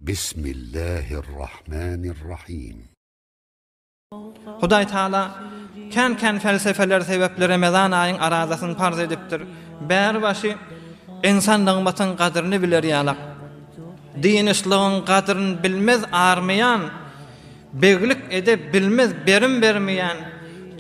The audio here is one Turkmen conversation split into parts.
Bismillahirrahmanirrahim. Hudaý Taala kän-kän felsefeler sebäpli Remezan aýyň arazasyny parz edipdir. Bäri başy ynsan nygmatyň gadryny biler ýalak. Dynçlygyň gadryny bilmez armaýan, Beglik ede bilmez berim bermeýän,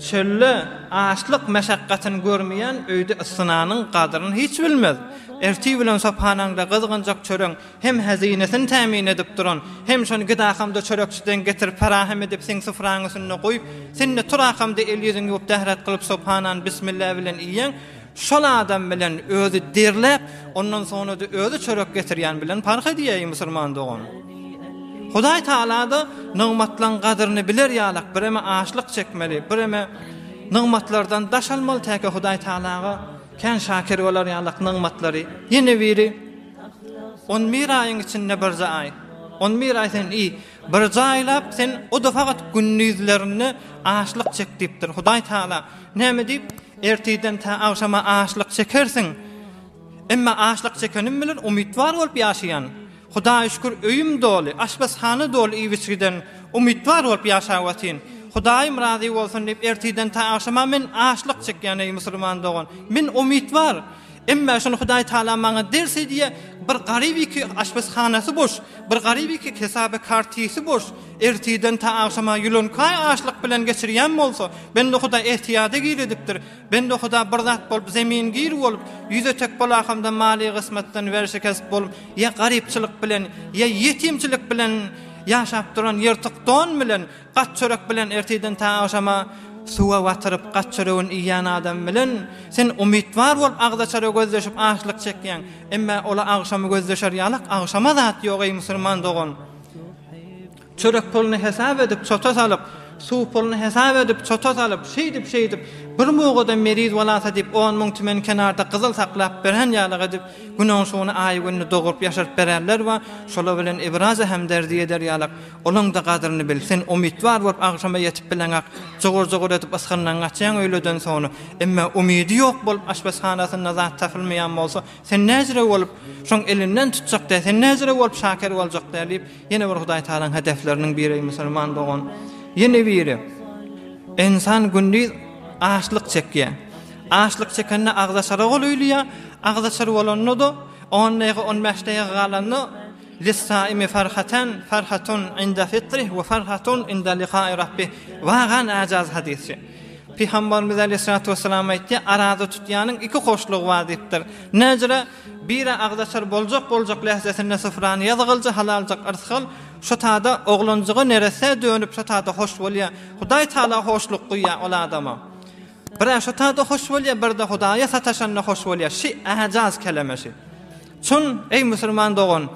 çölde açlyk meşakgatyny görmeýän öýde yssynanyň gadryny hiç bilmez. Ertir bilen sophanaňda gyzgynjak çöreň hem hezinesini tämin edip duran, hem şony gidakamda çörekçiden getirip parahem edip seň sufraň üstünde goýup, sen-de turakamda el-ýüzüňi ýuwup dähret kylyp sophanany bismillä bilen iýýäň, Şol adam bilen özi derläp, ondan soňra-da özi çörek getirýän bilen parh edýär, eý musulman dogan. Hudaý Tagala-da nygmatlaryň gadyryny biler ýalak, bireme açlyk çekmeli, bireme nygmatlardan daş almaly täke Hudaý Tagalaga kän şakir bolar ýalak nygmatlary. Ýene biri, on bir aýyň içinde birje aý. On bir aý sen iý, birje aýlap sen o-da fakat gündizlerinde açlyk çek diýipdir Hudaý Tagala. Näme diýip? Ertirden tä agşama açlyk çekersiň. Emma açlyk çekenim bilen umytwar bolup ýaşaýan. Hudaýa şükür öýüm doly, aşpezhana doly iýip-içgiden umytwar bolup ýaşap otyryn. Hudaýym razy bolsun diýip ertirden tä agşama men açlyk çekýän eý musulman dogan. Men umytwar. Emma şony Hudaý Taala maňa ders edýär, bir garyp iki aşpezhanasy boş, bir garyp iki hesaby kartisy boş, ertirden tä agşama ýülenkaý açlyk bilen geçirýän bolsa, bende Hudaý ehtiýada girizipdir, bende Huda bir zat bolup zemingir bolup, ýüze tek bolakamda maly gysmatdan werşikest bolup, ýa garypçylyk bilen, ýa ýetimçilik bilen ýaşap duran ýyrtyk don bilen, Gat çörek bilen ertirden tä agşama suwa batyryp gat çöregini iýýän adam bilen sen umytwar bolup agzaçara gözleşip açlyk çekýäň. Emmä ola agşamy gözleşer ýalak agşama zat ýok eý musulman dogan. Çörek puluny hesap edip çota salyp, suw puluny hesap edip çota salyp, şeýdip şeýdip bir mugada meriz bolasa diýip 10 müň tümen kenarda gyzyl saklap beren ýalak edip gün oňşugyny aýy gününi doguryp ýaşaryp bererler we şolar bilen ibraza hemderdi eder ýalak. Olaň-da gadryny bil. Sen umytwar bolup agşama ýetip bileňak, jugur-jugur edip ysgyndan gaçýaň öýleden soňra. Emma umydy ýok bolup aşpezhanasynda zat tapylmaýan bolsa, sen näjire bolup, şoň elinden tutjak däl, sen näjire bolup şaker boljak däl diýip, ýene bir Hudaýtagalaň hedefleriniň biri, musulman dogan. Ýene biri, ynsan gündiz açlyk çekýär. Açlyk çekende agzaçara golaýlaýar, agzaçar bolanda-da, on daýga, on bäş daýga galanda, Lis-saimi farhatan, farhatun inda fitrih we farhatun inda likai rabbih. Wagan äjaz hadysy. Pygamberimiz aleyhissalatu vesselam aýtdy, araza tutýanyň iki hoşlugy bar diýipdir. Näjire biri agzaçar boljak boljak lähzesinde sufrany ýazgylja halaljak yrsgal şo tada oglanjyga neresse dönüp şo tada hoş bolýar. Hudaý Taala hoşluk guýýar ol adama. Birä şo tada hoş bolýar, birde Hudaýa sataşanda hoş bolýar. Şi äjaz keleme şi. Çyn, eý musulman dogan,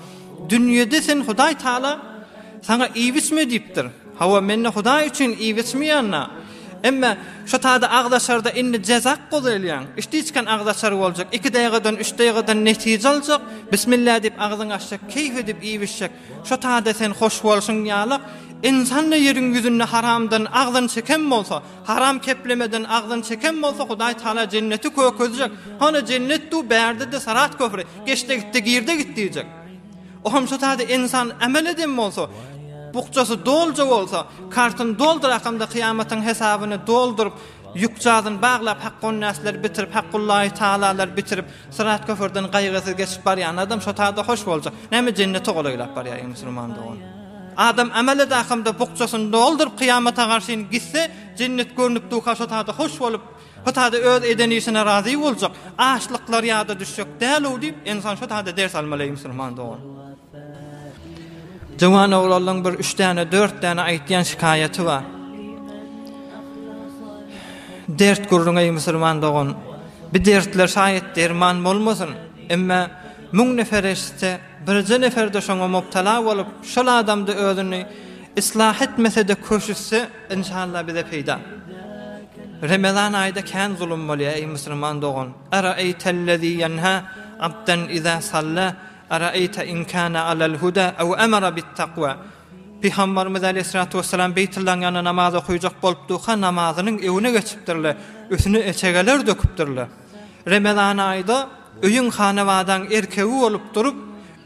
dünýede sen Hudaý Taala saňa iýip-içme diýipdir. Hawa, mende Hudaý üçin iýip-içmeýän-dä. Emme şo tada agzaçarda indi jezak gozelýäň. Içdi-içken agzaçar boljak, iki daýgadan, üç daýgadan netije aljak, Bismillä diýip agzyňy açjak, keýp edip iýip-içjek. Şo tada sen hoş bolşuň ýalak, ynsan-da ýeriň ýüzünde haramdan agzyny çeken bolsa, Haram keplemeden agzyny çeken bolsa Hudaý Taala jenneti kökezjek. Hany jennet du bärde-de sarat köfri. Geçde gitde girde git diýjek. Ohem şu taýda ynsan emel eden bolsa, bukjasy dolja bolsa, kartyny doldyrakamda kyýamatyň hesabyny dolduryp, ýükjazyny baglap hakgonnäsleri bitirip, hakgullahi taalalary bitirip, Syrat köpürden gaýgysyz geçip barýan adam şo taýda hoş boljak. Näme jennete golaýlap barýar eý musulman dogan. Adam amel edakamda bukjasyny dolduryp kyýamata garşyn gitse jennet görnüp durka şo taýda hoş bolup şo taýda öz eden işine razy boljak. Açlyklar ýada düşjek dälow diýip ynsan şo taýda ders almaly eý musulman dogan. Juwan oglanlaň bir üç däne dört däne aýtýan şikaýaty bar. Dert gürrüň eý musulman dogan. Bi dertler şaýat derman bolmasyn. Emme müň nefer eşitse, birje nefer-de şoňa mubtala bolup, şol adam-da özüni islah etmese-de köşüşse, inşallah bize peýda. Remezan aýda kän zulum bolýar eý musulman dogan. Eraeýtellezî ýenhâ abden izâ sallâ, eraeýte in kâne alel hudâ ew emere bit-takwa. Pygamberimiz aleýhissalatu wessalam Beýtullaň ýanynda namaz okyjak bolup durka namazynyň öňüne geçipdirler, üstüne eçegeler döküpdirler. Remezan aýda öýüň hanabadaň erkegi bolup durup,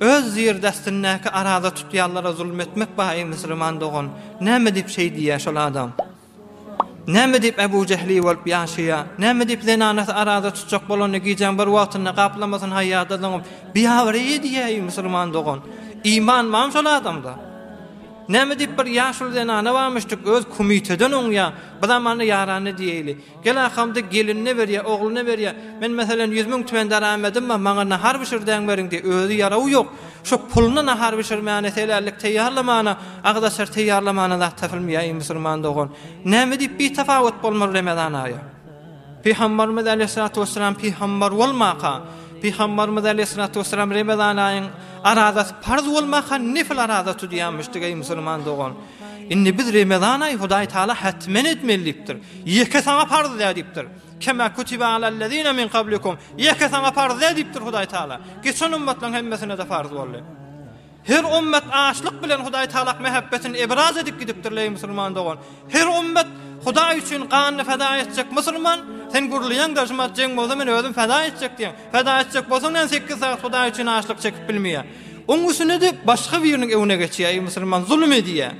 Öz zirdestindäki araza tutýanlara zulum etmek bar eý musulman dogan. Näme diýip şeý diýýär şol adam? Näme diýip Ebu Jehli bolup ýaşaýar? Näme diýip zenanasy araza tutjak bolanda gijäň bir wagtynda gaplamasyny haýýarda zyňyp, biabraý edýär eý musulman dogan? Iman barmy şol adamda? Näme diýip bir ýaşuly zenana barmyşdyk öz komiteden oňýar, bir zamanda ýarany diýeýli. Gel akamdy gelinine berýär, ogluna berýär. Men meselem 100 mün tümen deramedim bar, maňa nahar bişirdäň beriň diýýär. Özi ýarawy ýok. Şo puluna nahar bişirmäne, selärlik teýýarlamana, agyz açar teýýarlamana zat tapylmaýar, eý musulman dogan. Näme diýip bitafawut bolmaly Remezan aýy? Pygambarymyz aleýhissalatu wessalam pygambar bolmaka, Pygambarymyz aleýhissalatu wessalam Remezan aýyň arazasy parz bolmaka nefil araza tudýarmyşdyk eý musulman dogan. Indi biz Remezan aýy Hudaý Taala hetmen etmeli diýipdir. Ýeke saňa parz däl diýipdir. Kema kutibe alellezine min kablikum. Ýeke saňa parz däl diýipdir Hudaý Taala. Geçen ümmetleň hemmesine-de farz boldy. Her ümmet açlyk bilen Hudaý Taalak mähebbetini ebraz edip gidipdir eý musulman dogan. Her ümmet Hudaý üçin ganyny feda etjek musulman, sen gürleýäň-de şumat jeň bolsa men özüm feda etjek diýýäň. Feda etjek bolsaň näme sekiz sagat Hudaý üçin açlyk çekip bilmeýär. Oň üstüne-de başga biriniň öwüne geçýär eý musulman zulum edýär.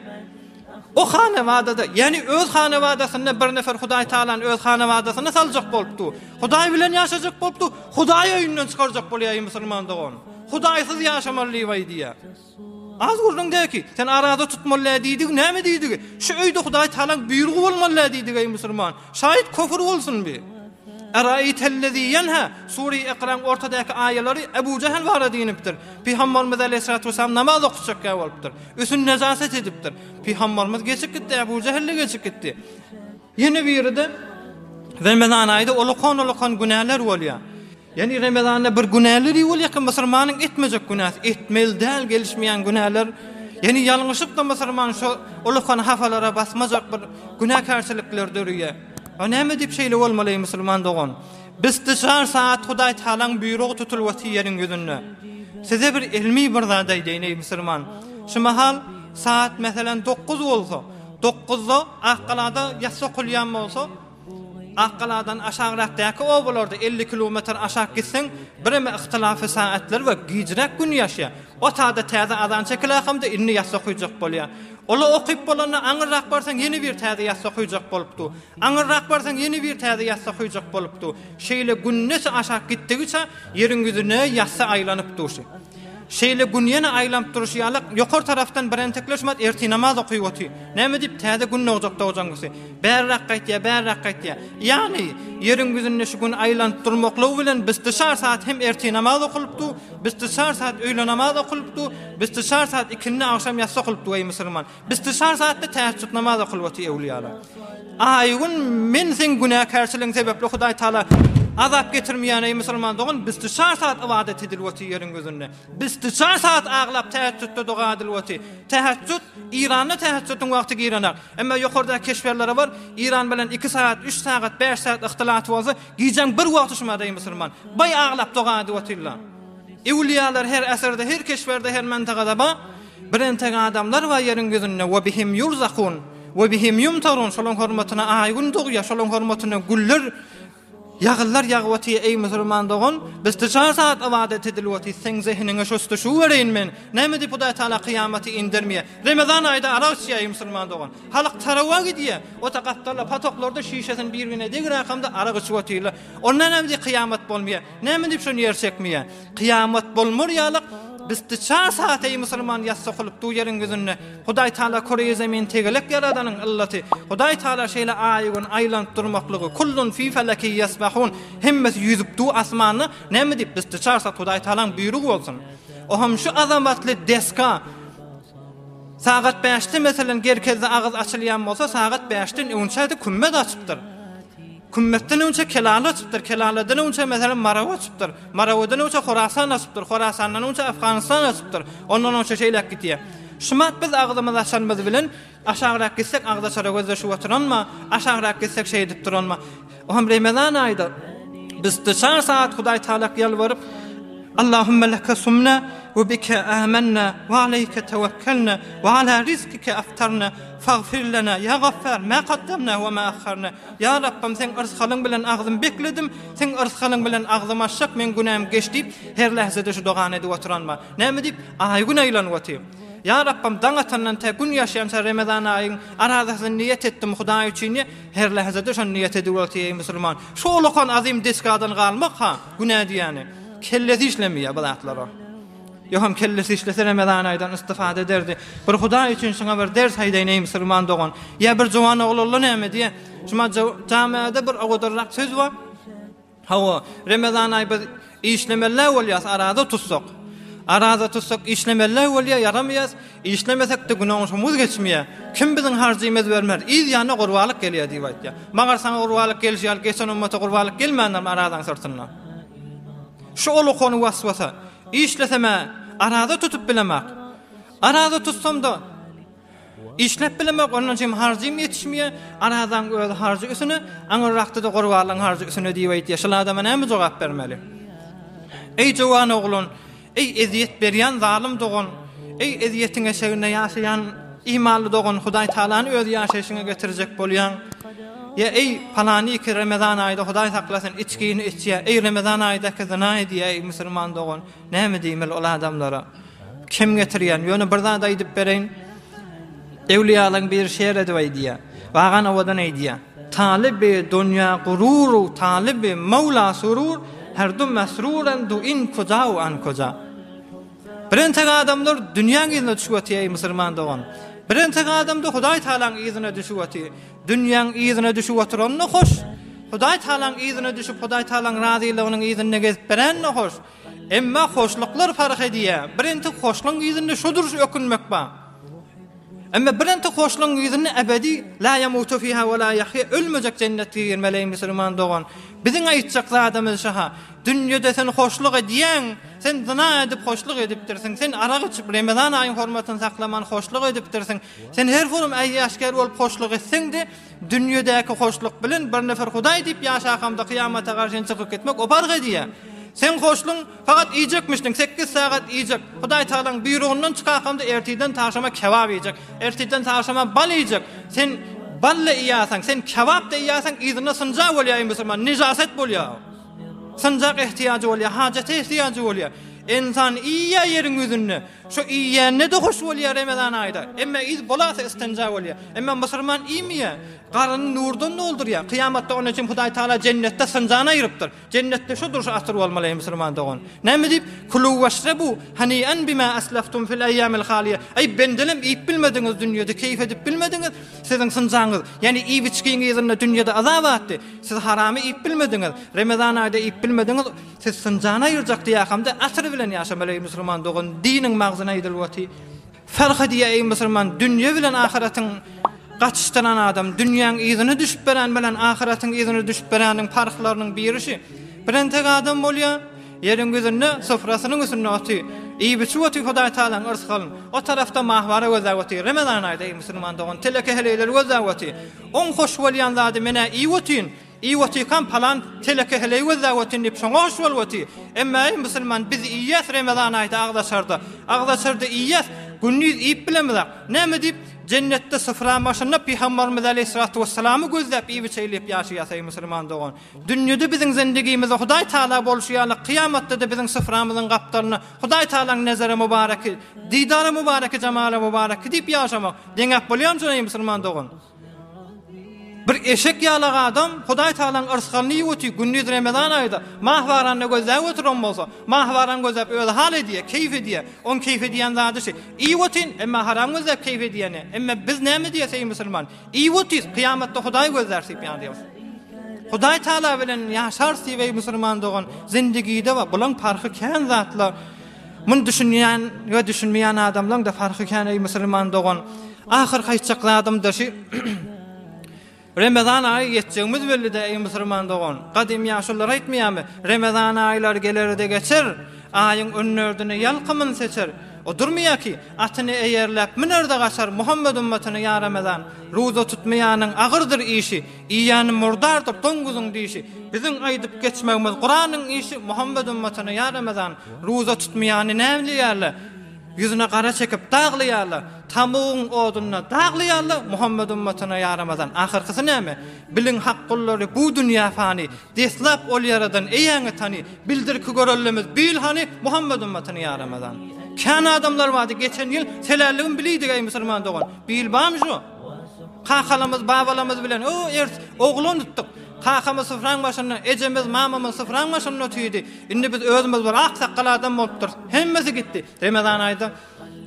O hanabadada, ýagny öz hanabadasynda bir nefer Hudaý Taalany öz hanabadasyna saljak bolupdy. Hudaý bilen ýaşajak bolupdy, Hudaý öýünden çykarjak bolýar eý musulman dogan. Hudaýsyz ýaşamaly diýip aýdýar. Az gürrüň däl ki, sen araza tutmaly däl diýdigi näme diýdigi? Şu öýde Hudaý Taalaň buýrugy bolmaly däl diýdigi eý musulman. Şaýat köfür bolsun bi. Eraýtellezî ýenhâ, Sure-i Ikraň ortadaky aýalary Ebu Jähl barada inipdir. Pygamberimiz aleýhissalatu wessalam namaz okatjakka bolupdyr. Üstüni nejaset edipdir. Pygamberimiz geçip gitdi, Ebu Jähl-de geçip gitdi. Ýene biri-de Remezan aýda ulakan-ulakan günäler bolýar. Ýagny Remezanda bir günäleri bolýar ki, musulmanyň etmejek günäsi, etmeli däl gelişmeýän günäler. Ýagny ýalňyşyp-da musulman şo ulakan hafalara basmajak bir günäkärçilikler döreýär. O näme diýip şeýle bolmaly eý musulman dogan? Bistişar saat Hudaý Tagalaň buýrugy tutulyp otyr ýeriň ýüzünde. Size bir ilmi bir zat aýdaýyn eý musulman. Şu mahal saat meselem 9 bolsa, 9-da Akgalada ýassy okulýan bolsa, Akgaladan aşagrakdaky obalarda 50 kilometr aşak gitseň, bireme yhtylafy saatler we gijräk gün ýaşýar. O tada täze azan çekiläkamda indi ýassy okuyjak bolýar. Ola okyp bolanda aňyrrak barsaň ýene bir täze ýassy okuyjak bolupdy. Aňyrrak barsaň ýene bir täze ýassy okaýjak bolup dur. Şeýle gün näçe aşak gitdigiçe ýeriň ýüzüne ýassy aýlanyp durşy. Şeýle gün ýene aýlanyp durşy ýaly ýokary tarapdan birentekler şumat ertir namaz okyp otyr. Näme diýip täze gün dogjak dogjaňgysy. Bärräk gaýtýar, bärräk gaýtýar. Ýagny ýeriň ýüzünde şu gün aýlanyp durmaklygy bilen bistişar saat hem ertir namaz okalyp dur, bistişar saat öýle namaz okalyp dur, bistişar saat ikindi agşam ýassy okalyp dur eý musulman. Bistişar saatda täheçjüt namaz okalyp otyr ewliýalar. Aý-gün men seň günäkärçiligiň sebäpli Hudaý Taala azap getirmeýän eý musulman dogan bistişar saat ybadat edilip otyr ýeriň ýüzünde. Bistişar saat aglap täheçjütde doga edilip otyr. Täheçjüt Iranda täheçjütiň wagty girenak. Emma ýokardaky keşberlere bar Iran bilen iki sagat, üç sagat, bäş sagat yhtylat bolsa gijäň bir wagty şumada eý musulman. Baý aglap doga edip otyrlar. Ewliýalar her asyrda, her keşberde, her mantagada bar. Bir entek adamlar bar ýeriň ýüzünde, we bihim ýurzakun, we bihim ýumtarun, şolaň hormatyna aý-gün dogýar, şolaň hormatyna güller, ýagyllar ýagyp otyr, eý musulman dogan, biz tüçar sagat ybadat edilip otyrys, seň zehiniňe şustu şu bereýin men, näme diýip Hudaý Tagala kyýamaty indermeýär, Remezan aýda arak içýär eý musulman dogan, halk tarawa gidýär, ota gapdalda patoklarda şişesini bir-birine degiräkamda arak içip otyrlar, onda näme diýip kyýamat bolmaýar, näme diýip şony ýer çekmeýär. Kyýamat bolmar ýalyk, bistiçar saat eý musulman ýas sokulyp dur ýeriň ýüzünde. Hudaý Taala küreýi zemin tegelek ýaradanyň yllaty. Hudaý Taala şeýle aýy gün aýlanyp durmaklygy, kullun fi feleki ýesbahun, hemmesi ýüzüp dur asmanda, näme diýip bistiçar saat Hudaý Taalaň buýrugy bolsun. Oham şu azamatly deska sagat bäşde meselen gerkezde agyz açylýan bolsa sagat bäşden öňçäde kümmet açypdyr. Kümmetden öňçe Kelala açypdyr, Kelaladan öňçe meselem Maraw açypdyr, Marawadan öňçe Horasan açypdyr, Horasandan öňçe Afganistan açypdyr, ondan öňçe şeýläk gidýär. Şumat biz agzymyzy açanymyz bilen aşagrak gitsek agzaçara gözleşip oturanma, aşagrak gitsek şeýdip duranma. Ohem Remezan aýda biz dyçar saat Hudaý Taalak ýalbaryp. Allahümme leke sumna we bike amenna we aleyke tewekkelna we ala rizkike aftarna fagfir lena ya gaffar ma kaddamna we ma ahharna. Ýa Rabbym seň yrsgalyň bilen agzym bekledim, seň yrsgalyň bilen agzym açjak meň günäm geç diýip her lähzede şu dogany edip oturan bar. Näme diýip aý gün aýlanyp otyr. Ýa Rabbym daň atandan tä gün ýaşýança Remezan aýyň arazasyny niýet etdim Hudaý üçin diýip her lähzede şony niýet edip otyr eý musulman. Şu ulakan azym desgadan galmak ha günä diýýäni. Kellesi işlemeýär bu zatlara. Ýogam kellesi işlese Remezan aýdan istifade ederdi. Bir Hudaý üçin şuňa bir ders aýdaýyn eý musulman dogan. Ýa bir juwan oglanla näme diýe. Şuma jamiada bir owadanrak söz bar. Hawa, Remezan aý biz işlemeli bolýas, araza tutsak. Araza tutsak işlemeli bolýar, ýaramaýas. Işlemesek-de günaňşymyz geçmeýär. Kim biziň harjymyzy bermer? Yz ýanyna gurbanlyk gelýär diýip aýtýar. Magar saňa gurbanlyk gelşi ýaly geçen ummata gurbanlyk gelmändirmi arazaň syrtynda? Şu olukony waswasa. Işlesem-ä araza tutup bilemak. Araza tutsam-da işläp bilemek, ondan hem harjym ýetişmeýär. Arazaň özi harjy üstüne, aňyrrakda-da gurbanlygyň harjy üstüne diýip aýtýar. Şul adama näme jogap bermeli? Eý juwan oglan, eý ezýet berýän zalym dogan, eý ezýetiň eşeginde ýaşaýan imanly dogan, Hudaý Tagalany öz ýaşaýşyňa getirjek bolýaň. Ýa eý palanyky Remezan aýda Hudaý saklasyn içgini içýä, eý Remezan aýdaky zyna edýä eý musulman dogan, näme diýmeli ol adamlara? Kem getirýän, ýöne bir zat aýdyp bereýin. Ewliýalaryň biri şeýle edip aýdýar. Wagan owadan aýdýar. Talyby dunýa gurur u talyby Mawla surur, her du mesruren du in kuja u an kuja. Birentek adamlar dünýäň yzyna düşüp otyr eý musulman dogan. Birentek adam-da Hudaý Tagalaň yzyna düşüp otyr. Dünýäň yzyna düşüp oturan-da hoş. Hudaý Tagalaň yzyna düşüp Hudaý Tagalaň razylygynyň yzynda gezip beren-de hoş. Emma hoşluklar parh edýär. Birentek hoşlugyň yzynda şo duruş ökünmek bar. Emma birentek hoşlugyň yzynda ebedi la ýamutu fiha we la ýahýa ölmejek jennetge girmeli eý musulman dogan. Biziň aýtjak zadymyz şaha. Dünýede sen hoşluk edýäň, sen zyna edip hoşluk edipdirsiň, sen arak içip Remezan aýyň hormatyny saklaman hoşluk edipdirsiň, sen her hurum äýaşgär bolup hoşluk etseň-de, Dünýedäki hoşluk bilen bir nefer Hudaý diýip ýaşakamda kyýamata garşyn çykyp gitmek o parh edýär. Seň hoşluň fakat iýjekmişdiň, sekiz sagat iýjek. Hudaý Tagalaň buýrugyndan çykakamda ertirden tagşama kebap iýjek, ertirden tagşama bal iýjek. Sen bal-da iýýärsiň, sen kebap-da iýýärsiň, yzynda synja bolýar eý musulman, nejaset bolýar. Synjak ehtiýajy bolýar, hajata ehtiýajy bolýar. Ynsan iýýär ýeriň ýüzünde. Şu iýýänine-de hoş bolýar Remezan aýda. Emma yz bolasa istinja bolýar. Emma musulman iýmeýär. Garyny nurdan doldurýar. Kyýamatda onuň üçin Hudaý Tagala jennetde synjany aýrypdyr. Jennetde şu durşy atyr bolmaly eý musulman dogan. Näme diýip? Kulu weşrebu hanian bima aslaftum fil eýýamil haliýa. Eý bendelem iýip bilmediňiz dünýede keýp edip bilmediňiz. Siziň synjaňyz, ýagny iýip-içgiň yzynda dünýede azap atdy. Siz haramy iýip bilmediňiz. Remezan aýda iýip bilmediňiz. Siz synjany aýyrjak diýýäkamda asyr bilen ýaşamaly eý musulman dogan diniň magzyna aýdylyp oty. Farh edýä eý musulman dünýe bilen ahyratyň gatyşdyran adam dünýäň yzyna düşüp beren bilen ahyratyň yzyna düşüp bereniň parhlarynyň biri şi birentek adam bolýa ýeriň ýüzünde sofrasynyň üstünde oty iýip içip oty Hudaý Tagalaň yrsgalyn o tarafda mahwara gözläp oty remezan aýda eý musulman dogan teleke heleýleri gözläp oty oň hoş bolýan zady menä iýip otyn Iýip otyrkam palan teleke heleý gözläp otyryn diýip şoňa hoş bolup otyr. Emma eý musulman biz iýýäs Remezan aýda agzaçarda. Agzaçarda iýýäs, gündiz iýip bilemizak. Näme diýip, jennetde syfraň başynda Pygambarymyz aleýhissalatu wessalamy gözläp iýip içeýli diýip ýaşaýas eý musulman dogan. Dünýede biziň zendigimizde Hudaý Taala bolşy ýaly kyýamatda-da biziň syframyzyň gapdalynda Hudaý Taalaň nezeri mübareki, didary mübareki, jemaly mübareki diýip ýaşamak deňäp bolýarmy şony eý musulman dogan? Bir eşek ýalak adam Hudaý Tagalaň yrsgalyny iýip otyr, gündiz Remezan aýda mahwaranyny gözläp oturan bolsa, mahwarany gözläp özi hal edýär, keýp edýär. Oň keýp edýän zady şi. Iýip otyryn, emma haram gözläp keýp edýäni. Emma biz näme diýýäs eý musulman? Iýip otyrys, kyýamatda Hudaý gözläris diýip ýazýarys. Hudaý Tagala bilen ýaşarys diýip eý musulman dogan, zindigide bar, bulaň parhy kän zatlar. Muny düşünýän we düşünmeýän adamlaň-da parhy kän eý musulman dogan. Ahyrky aýtjak zadym-da şu Remezan aýy ýetjegimiz belli-dä eý musulman dogan. Gadym ýaşulular aýtmaýarmy? Remezan aýlary geler-de geçer, aýyň on dördüne ýalkymyn seçer. O durmaýar ki, atyny eýerläp, müner-de gaçar, Muhammet ümmetine ýa Ramazan. Ruza tutmaýanyň agyrdyr işi, Iýýäni murdardyr doňňuzyň dişi. Biziň aýdyp geçmegimiz Kuranyň işi, Muhammet ümmetine ýa Ramazan. Ruza tutmaýany nämleýärler? Ýüzüne gara çekip daglaýarlar. Tamugyň odunda daglaýarlar, Muhammet ümmetine ýa Ramazan. Ahyrkysy näme? Biliň hak gullary bu dünýä fany, Deslap ol ýaradan eýäňi tany, Bildir ki görellemiz bil hany, Muhammet ümmetine ýa Ramazan. Kän adamlar bardy geçen ýyl selälligin biliydik eý musulman dogan. Bil barmy şu? Kakalarymyz babalarymyz bilen o ert oglan tutdyk. Kakamyz syfraň başynda, ejemiz, mamamyz syfraň başynda otyrdy. Indi biz özümiz bir ak sakgal adam bolupdyrys. Hemmesi gitdi. Remezan aýda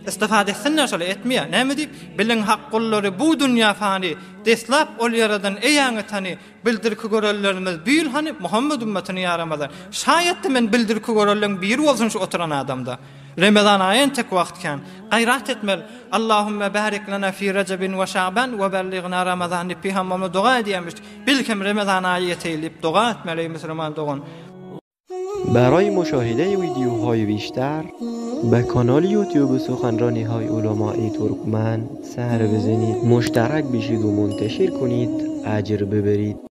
istifade etsinler şoly etmeýär. Näme diýip? Biliň hak gullary bu dünýä fany, deslap ol ýaradan eýäňi tany, bildirki görenlerimiz bil hany Muhammet ümmetini ýa Ramazan. Şaýatda men bildirki görenleň biri bolsun şu oturan adamda. Remezan aýy entek wagt kän. Gaýrat etmeli. Allahümme barik lana fi rejebin we şaban we belligna ramazan diýip pygamberimiz doga edýärmiş. Belkem Remezan aýy ýeteýli diýip doga etmeli eý musulman dogan. برای مشاهده ویدیوهای بیشتر به کانال یوتیوب سخنرانی های علمای ترکمن سر بزنید مشترک بشید و منتشر کنید اجر ببرید.